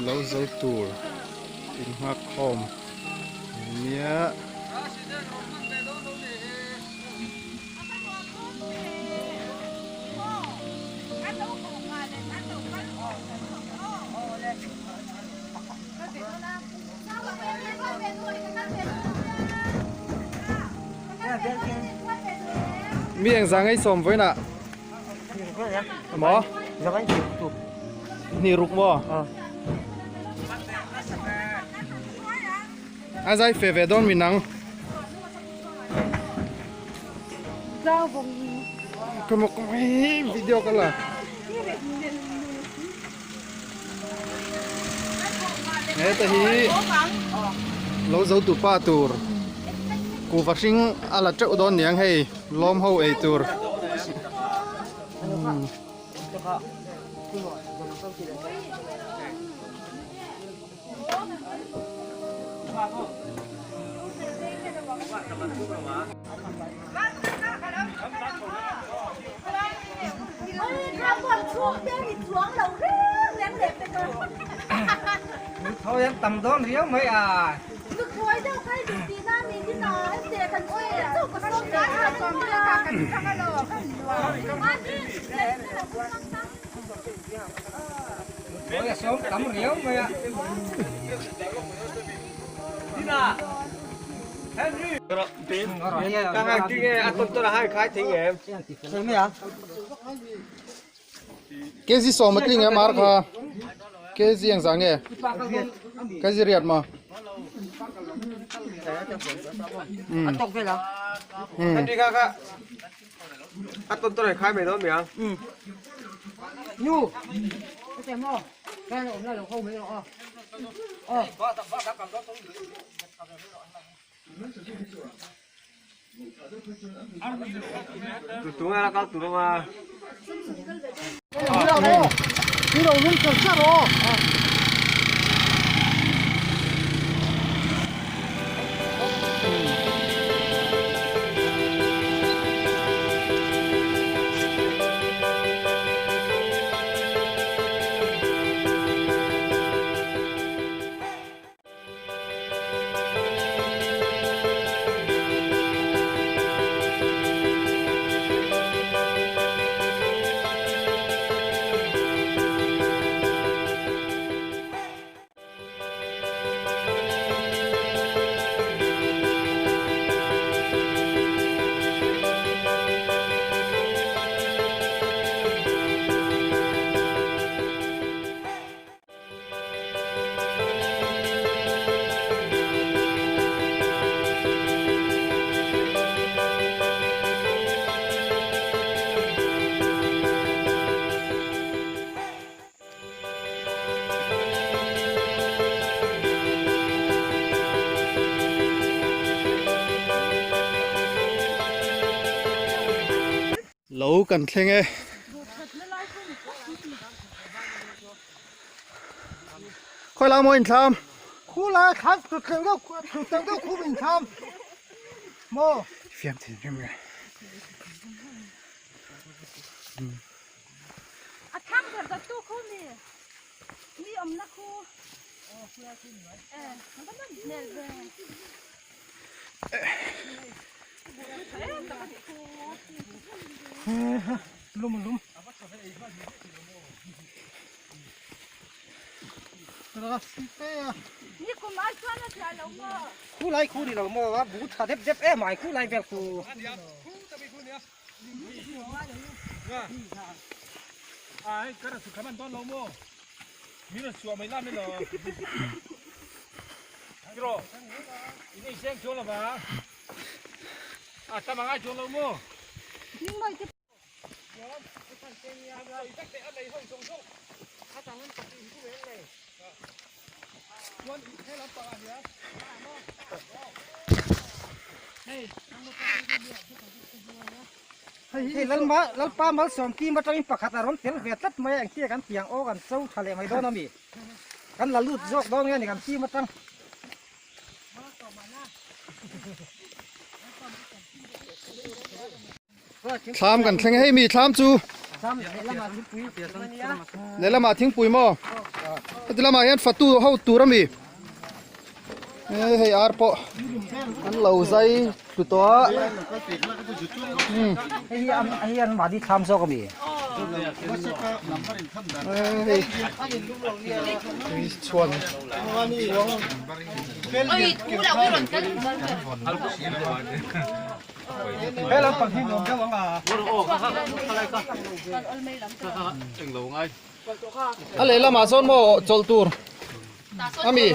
Lo zo tur in nghak khawm nia. Mi eng zang ei sawm vawiinah maw? Hnih ruk maw? A zai fe ve dawn mi nang. Video ka la. Heta hi lo zo tu pa tur kuhva hring a la teuh dawn niang hei lawm ho ei tur. Tam dawn riau mai a. Sawm tam riau mai a. Kg sawm a tling em ar kha kg engzah nge kg riat maw Lo kan thleng e. Khawi lai maw in thlam? Khu lai thlam thut thleng deuh thut thleng deuh khu in thlam maw? Fiam thin rem nge. A thang ber dat tu khu mi mi awm na khu eh ka nan hmel ve. Lum lum. Khu lai khu ni lo maw a bu tha dep dep em ai khu lai vel khu. Hei lalma lalpa malsawm kim atangin pakhat a rawn tel ve tlat mai a engtia kan tiang aw kan cho tha leh mai dawn a mi kan la lut zawk dawn nge a ni kan team atang. Thlam kan thleng hei mi thlam chu lehlamah thingpui maw? Heti lamah hian fatu ho tur a mi. Hei ar pawh an lo zai tlu tawh a. Hei hi an hei an mahni thlam zawk a mi. Hei chhuan. He lampang hi nuam deuh ang a. A lehlamah sawn maw chawlh tur a mi?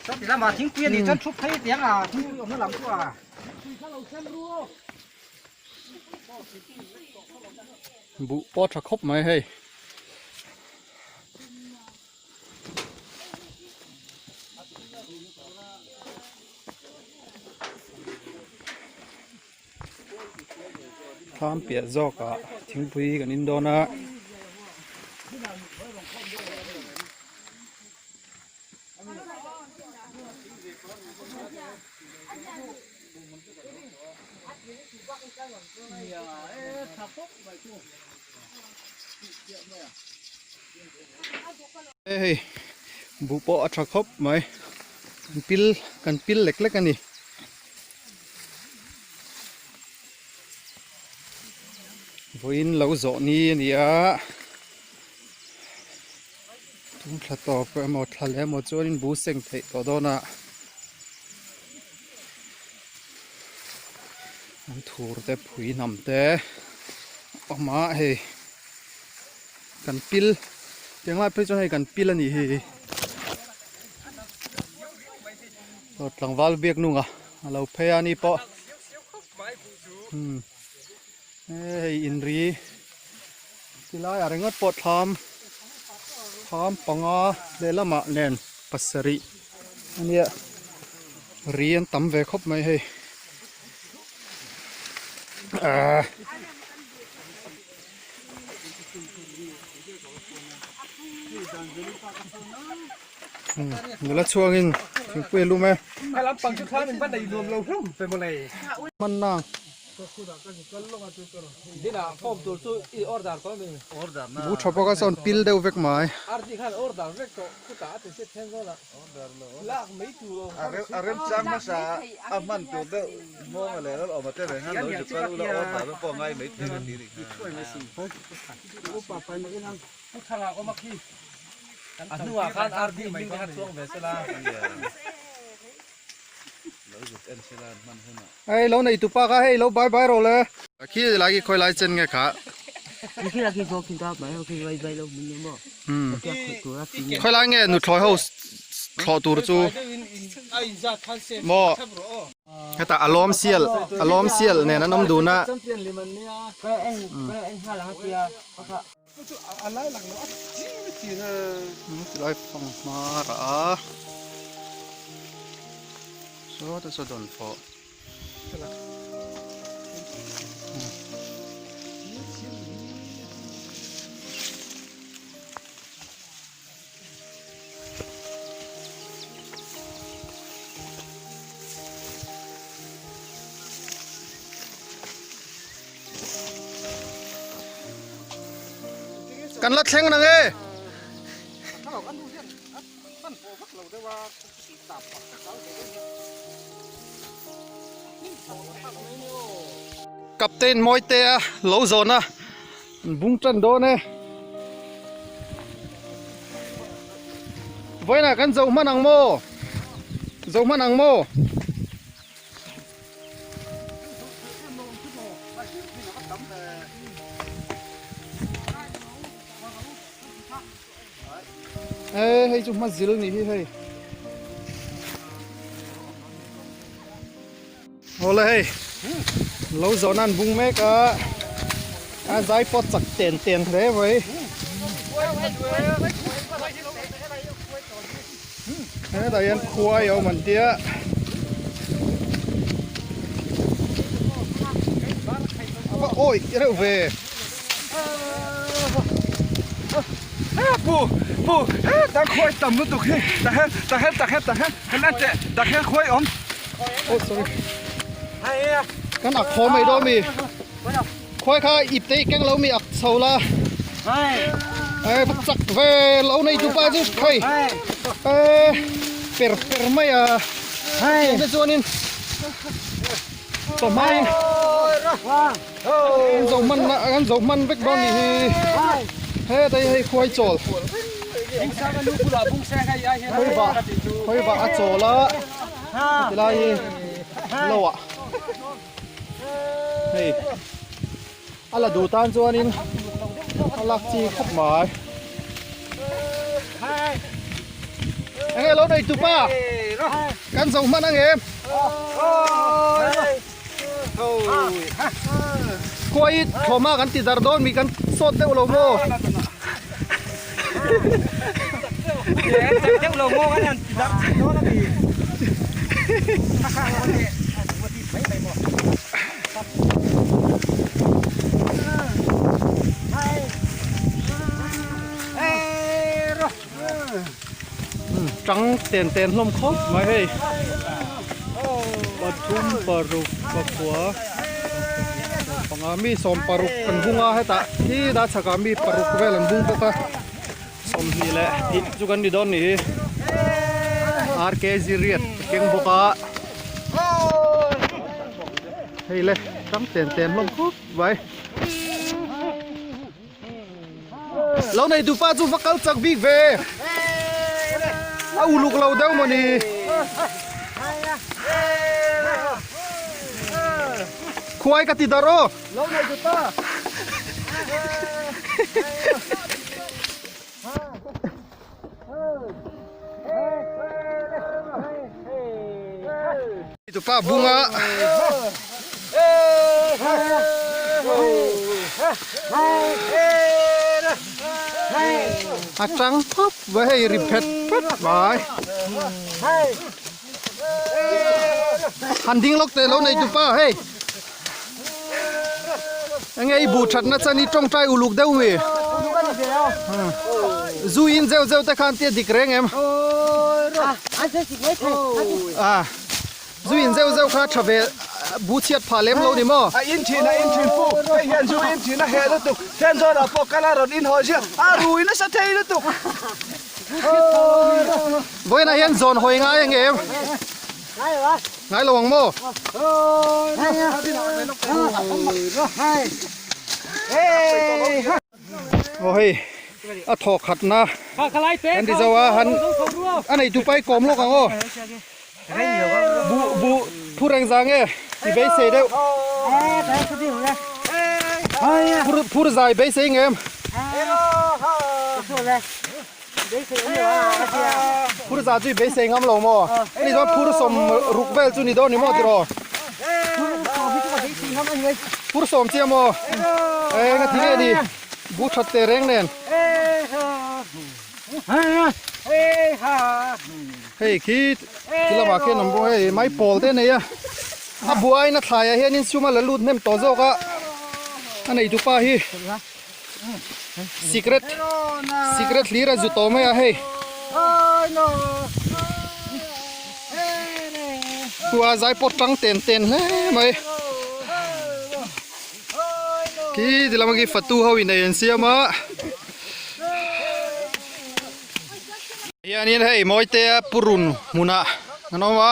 Sawti lamah thingpui a nih chuan thup phei tiang a thingpui awmna lam chu a. Buh pawh tha khawp mai hei. Thlam piah zawkah thingpui kan in dawn a. Hei buh pawh a tha khawp mai kan pil kan pil lek lek a ni. Vawiin lo zawh ni a ni a tum thla tawp emaw thla leh emaw chuanin bu seng theih tawh dawn a an thur te phui hnam te a awm a hei kan pil tiang lai phei chuan hei kan pil a nih hi. Aw tlangval biak nunga a lo phei a ni pawh umm hei inri ti laiah ringawt pawh thlam thlam panga lehlamah nen pasarih a nia ri an tam ve khawp mai hei ahh. Nula chhuangin thingpui a lum e. Hman na. Bu tha bawk a sawn pil deuh vek mai. A hnuah khan RD hming te kha chuang ve sela. Hei lo nei tupa kha hei lo bye bye rawh le. Khi lai khi khawi lai chen nge kha. Khi la khi zo khi ta mai ho khi vai vai lo mun mo. Khawi lai nge nuthlawi ho thlawh tur chu maw. Heta a lawm sial a lawm sial nen an awm dun a. Tilai fang hmar a saw te saw dawn fawh. Kan la thleng nang e. Captain Mawitea lo zawn a an bung tan dawn e. Vawiinah kan zo hman ang maw? Zo hman ang maw? Ê hei chu hma zil nih hi hei. Awle hei lo zawhna an bung mek a a zai pawh chak ten ten hle mai. Hetah hian khuai a awm an tia. A va awih reuh ve. Pu pu hetah khuai tam lutuk hi tah hian tah hian tah hian tah hian han en teh tah hian khuai awm. Oh sorry. Kan ak khaw mai dawn mi. Khuai kha ip te i keng lo mi ak chho la. E va chak ve lo nei tu pa chu hei e per per mai a tiang te chuanin chawhmai an zo hman an zo hman vek dawn nih hi hetai hei khuai chawl khawivah khawivah a chawl a tilai hi lo ah hei a la duh tan chuanin a lak chi khawp mai enge lo nei tupa kan zo hman ang em khuai thawma kan ti dar dawn mi kan sawt deuh lo maw deuh lo maw kan han ti dar dawn a mi Tang ten ten hlawm khawp mai hei pathum paruk pakua panga mi 16 kan bung a hetah khi dah chhakah mi paruk vel an bung bawk a 20 leh hnih chu kan ni dawn ni hi RKG riat a keng bawk a hei le tang ten ten hlawm khawp mai. Lo nei dupa chu va kal chak bik ve. A uluk lo deuh mawni. Khuai ka ti dar aw. Lo nei dupa. Tupa bunga. A tang khawp mai hei ri phet phet mai. Han ding lawk teh lo nei tupa hei. Enge i buh thatna chan i tawngtai uluk deuh mi. Zu in zeuh zeuh te khan tia dik reng em. A zu in zeuh zeuh kha tha ve bu chhiat phah lem lo ni maw. A in thin a in thin pu hei hian zu in thin a heh lutuk then zawn ah pawh kal a rawn in haw zia a rui nasa thei lutuk. Vawiinah hian zawn hawi ngai ang em? Ngai lo ang maw? Aw hei a thawh khatna kan ti zo a han a nei tu pai kawm lawk ang aw buh buh phur engzah nge i beisei deuh phur phur zai beisei nge em. Phur za chu i beisei ngam lo maw? Ani chuan phur sawm ruk vel chu ni dawn ni maw tiraw? Phur sawm chiah maw? Eng a ti nge ni? Bu that teh reng nen. Hei khi khi lamah khian awm bawk hei mai pawl te a nei a. A buaina thlaiah hianin sum a la lut hnem tawh zawk a. A neitupa hi. Sikret sikret hlir a zu tawh mai a hei khua zai pawh tang ten ten hle mai khi ti lama khi fatu ho in ei an siam a hianin hei mawitea purun hmunah an awm a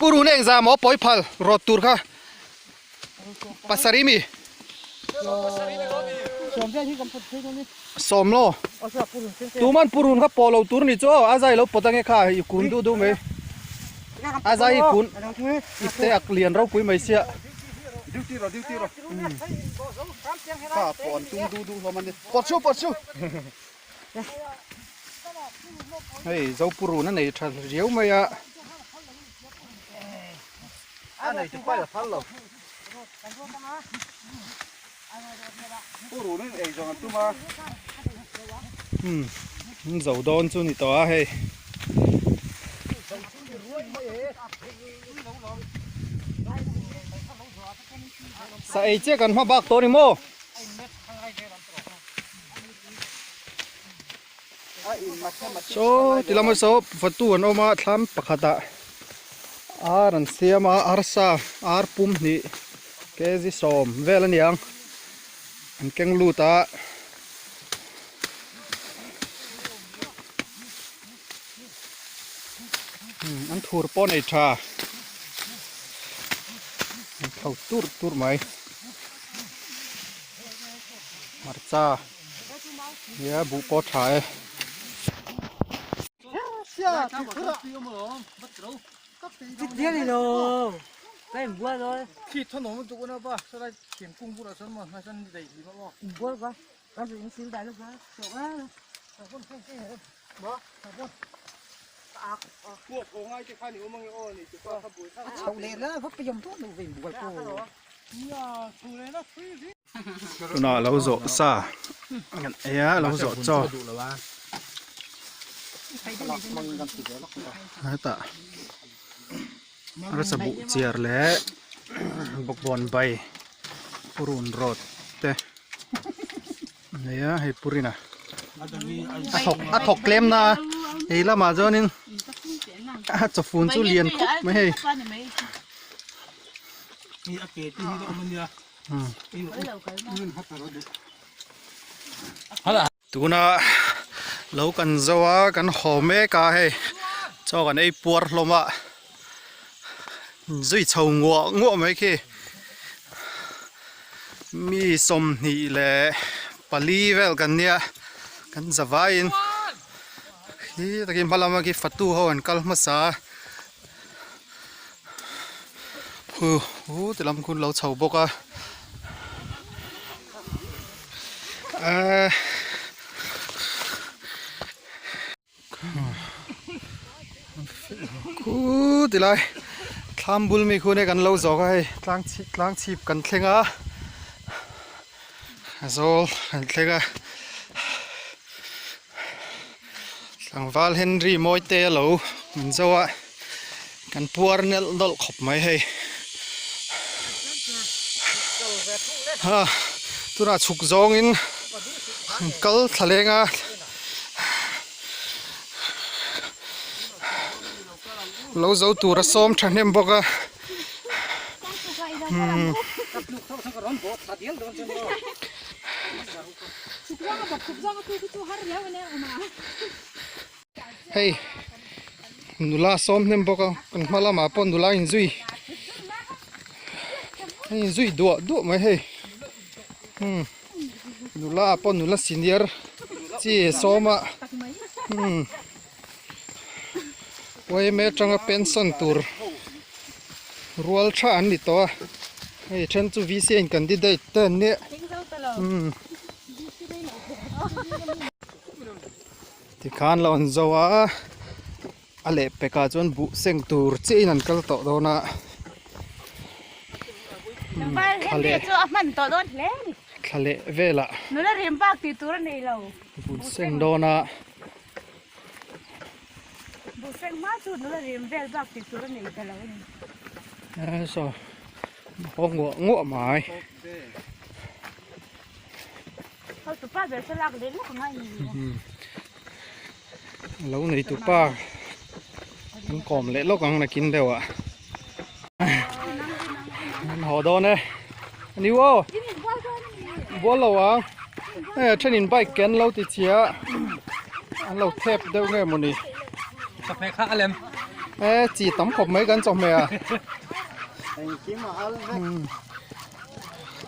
purun engzah maw pawi phal rawt tur kha. Pasarih mi? Sawm lo. Tuman purun kha pawh lo tur ni chu aw a zai lo pawt ange kha i kun duh duh mai. A zai i kun ipte ak lian ropui mai sia. Duty ro duty ro. Kha pawh an tum duh duh hlawm ani. Pawt chu pawt chu. Hei zo purun a nei tha riau mai a. A nei chu pai a phal lo. Pu Run in ei zawng an tum a. Umm an zo dawn chu ni tawh a hei. Sa ei chiah kan hma bak tawh ni maw? Saw ti lama saw fatu an awm a thlam pakhatah ar an siam a arsa ar pum hnih kg 10 vel a ni ang an keng lut a. An thur pawh nei tha. An thlo tur tur mai. Hmarcha nia buh pawh tha e. Tunah lo zawh sa kan ei a lo zawh chaw hetah arsa buh chiar leh bawkbawn bai purun rawt te. Nia hei purina a thawk a thawk tlem na a hei lamah chuanin a chawfun chu lian khawp mai hei tuna lo kan zo a kan haw mek a hei chaw kan ei puar hlawm a zui chho nguah nguah mai khi. Mi 24 vel kan nia kan za vaiin hi takin hma lama khi fatu ho an kal hmasa a hu hu ti lam khu an lo chho bawk a ehh. Khu ti lai thlam bul mi khu nge kan lo zawk a hei tlang chhip tlang chhip kan thleng a zawl kan thleng a tlangval Henry Mawite a lo min zo a kan puar nelh nawlh khawp mai hei ha tunah chhuk zawngin kal thla leng a. Lo zo tur a sawm thahnem bawk a umm. Hei nula sawm hnem bawk a kan hma lamah pawh nula inzui a inzui duah duah mai hei umm. Nula ah pawh nula senior chi sawm a umm yma atanga pension tur rual tha an ni tawh a hei then chu VC in candidate te an nia umm tikhan lo an zo a a lehpek ah chuan buh seng tur chiah in an kal tawh dawn a thla leh velah buh seng dawn a. Saw haw nguah nguah mai. Lo nei tu pa an kawm leh lawk ang nakin deuh ah an haw dawn e ani aw bual lo ang hei a thenin bike ke an lo ti chhia an lo thep deuh nge mawni chawhmeh kha a lem e chi tam khawp mai kan chawhmeh a engkim a al vek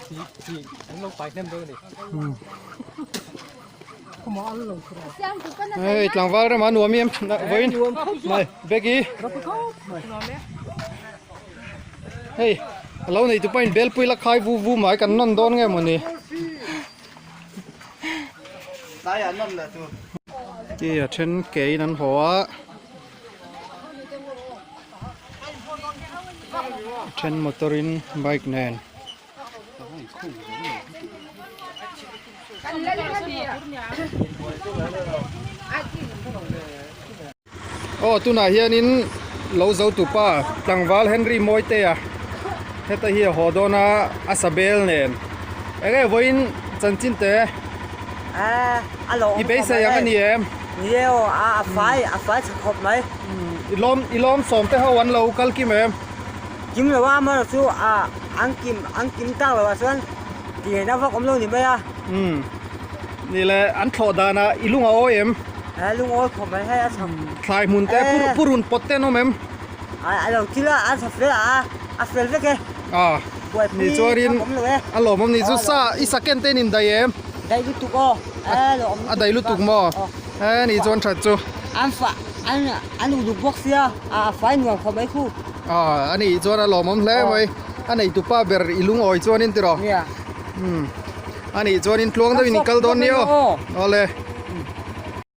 chi chi an lo pai hnem deuh a ni. Hei tlangval rema nuam em vawiin mai Becky hei a lo nei tupa in belpui la khai vu vu mai kan nawn dawn nge mawni ti a then ke in an haw a a then motor in bike nen. Aw tunah hianin lo zo tupa tlangval Henry Mawitea heta hi a haw dawn a a sabel nen eng nge vawiin chanchin te i beisei ang a ni em? Ni e aw a fai a fai tha khawp mai. I lawm i lawm sawm te ho an lo kal kim em? Kim lo a amaherawh chu ah an kim an kim tak lo ah chuan tihna vak awm lo ni mai a. Umm ni le an thlawh danah i lung a awi em? A lungawi khawp mai hei a chham. Thlai hmun te purun pawt te an awm em? A lo thil a a tha fel a a fel vek e. A ni chuanin a lawmawm ni chu sa i sa ken te in indaih em? Daih lutuk aw a lawmawm lutuk. A daih lutuk maw? E ni chuan that chu. An fa an an uluk bawk sia a fai nuam khawp mai khu. A a nih chuan a lawmawm hle mai a neitupa ber i lungawi chuanin tiraw? Nia. A nih chuanin tluang deuhin i kal dawn nia aw. Awle.